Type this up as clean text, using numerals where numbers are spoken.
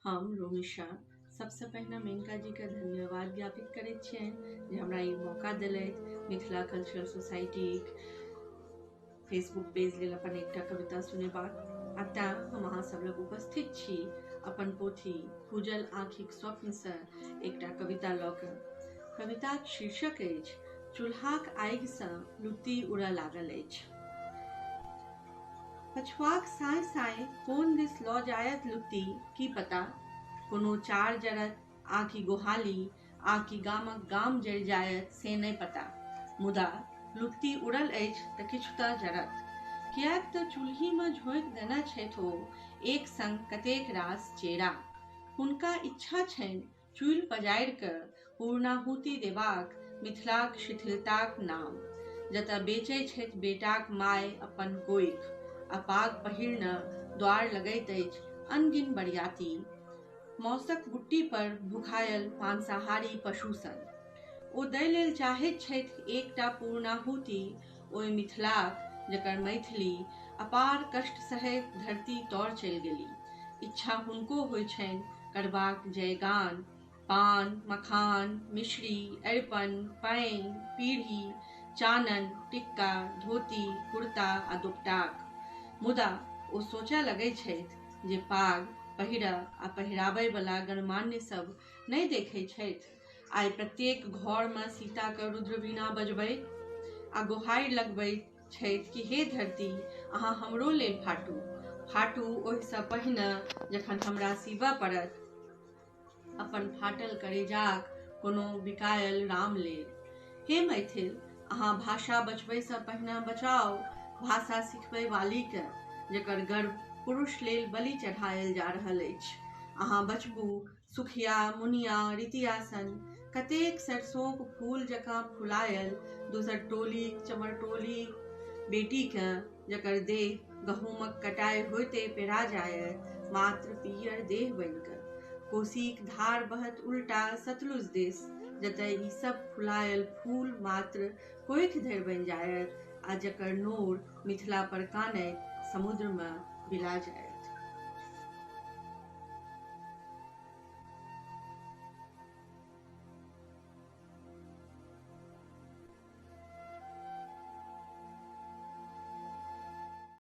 हम रोमिशा सबसँ पहिने मेनका जीके धन्यवाद ज्ञापित करैत छियनि जे हमरा ई मौका देलथि मिथिला कल्चरल सोसाइटीक फेसबुक पेज लेल अपन एकटा कविता सुनेबाक आ तैँ हम अहाँ सब लग उपस्थित छी अपन पोथी खुजल आँखिक स्वप्नसँ एकटा कविता लऽ कऽ। कविताक शीर्षक अछि चूल्हाक आगिसँ लुत्ती उड़ऽ लागल अछि। पछुआक साँय-साँय कोन दिस लऽ जायत लुत्ती, की पता? कोनो चार जरत आ कि गोहाली आ कि गामक गाम जरि जायत से नहि पता। मुदा लुत्ती उड़ल अछि तऽ किछु तऽ जरत। किएक तऽ चूल्हिमे झोंकि देने छथि ओ एक संग कतेक रास चेरा। हुनका इच्छा छनि चूल्हि पजारि कऽ पूर्णाहुति देबाक मिथिलाक शिथिलताक नाम। जतऽ बेचै छथि बेटाक माय अपन कोइख आ पाग पहिरने द्वार लगैत अछि अनगिन बरियाती मौसक बुट्टी पर भुखायल मांसाहारी पशु सन। ओ दै लेल चाहैत छथि एकटा पूर्णाहुति ओहि मिथिलाक जकर मैथिली अपार कष्ट सहैत धरती तर चलि गेली। इच्छा हुनको होइ छनि करबाक जयगान, पान, मखान, मिश्री, अरिपन, पानि, पीढ़ी, चानन, टिक्का, धोती, कुर्ता आ दोपटाक। मुदा ओ सोचय लगैत छथि जे पाग पहिरय आ पहिराबय बला गणमान्य सभ नहि देखै छथि आइ प्रत्येक घरमे सीताक रुद्रवीणा बजबैत आ गोहारि लगबैत छथि कि हे धरती अहाँ हमरो लेल फाटू फाटू ओहिसँ पहिने जखन हमरा सीबऽ पड़त अपन फाटल करेजाक कोनो बिकायल राम लेल। हे मैथिल अहाँ भाषा बचबैसँ पहिने बचाउ भाषा सिखबै वालीकेँ जकर गर्भ पुरुष लेल बलि चढ़ायल जा रहल अछि। अहाँ बचबू सुखिया, मुनिया, रितिया सन कतेक सरिसोंक फूल जकाँ फुलायल दोसर टोलीक चमरटोलीक बेटीकेँ जकर देह गहूमक कटाइ होइते पेरा जायत मात्र पीयर देह बनि कऽ। कोसीक धार बहत उल्टा सतलुज दिस जतय ई सब फुलायल फूल मात्र कोइख धरि बनि जायत आ जकर नोर मिथिला पर कानैत समुद्रमे बिला जायत।